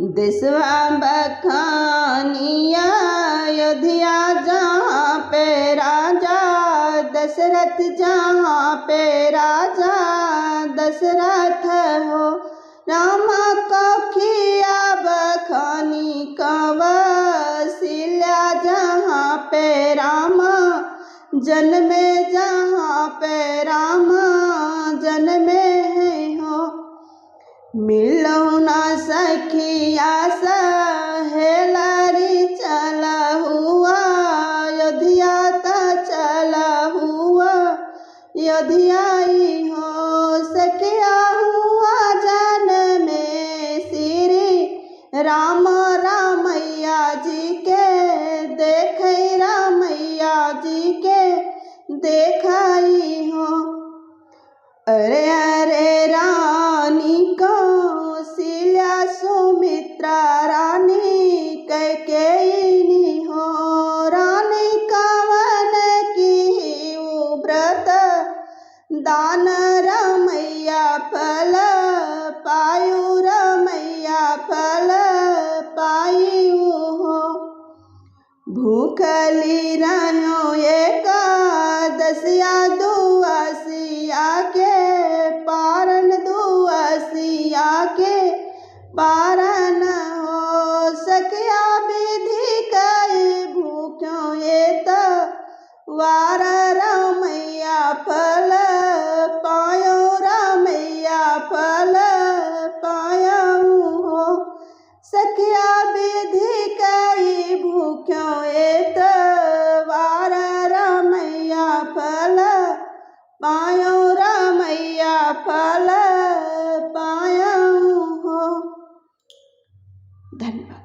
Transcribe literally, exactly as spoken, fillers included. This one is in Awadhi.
देसवा बखानिया अयोध्या, जहाँ पे राजा दशरथ, जहाँ पे राजा दशरथ हो। राम कोखिया बखानी कौशल्या, जहाँ पे राम जन्मे, जहाँ पे राम जन्मे हैं हो। मिलौना सखिया सहेलरी चला हुआ, अयोध्या त चला हुआ, अयोध्या ही हो। सखिया हुआ जन्मे श्री राम, रामैया जी के देखै, रामैया जी के देखै हो। अरे अरे रानी कौशल्या सुमित्रा रानी कैकेयी हो। रानी कवन किही उ व्रत दान, रामैया फल पायु, रामैया फल पायु हो। भूखली रह्यो एकादशिया दुआसिया के पारन, दुआसिया के पारन हो। सखिया विधि कई भूख्यो एतवार, रामैया फल पायो, रामैया फल पायो हो। सखिया विधि कई भूख्यो एतवार, रामैया फल पायो, रामैया फल पायो हो। धन्यवाद।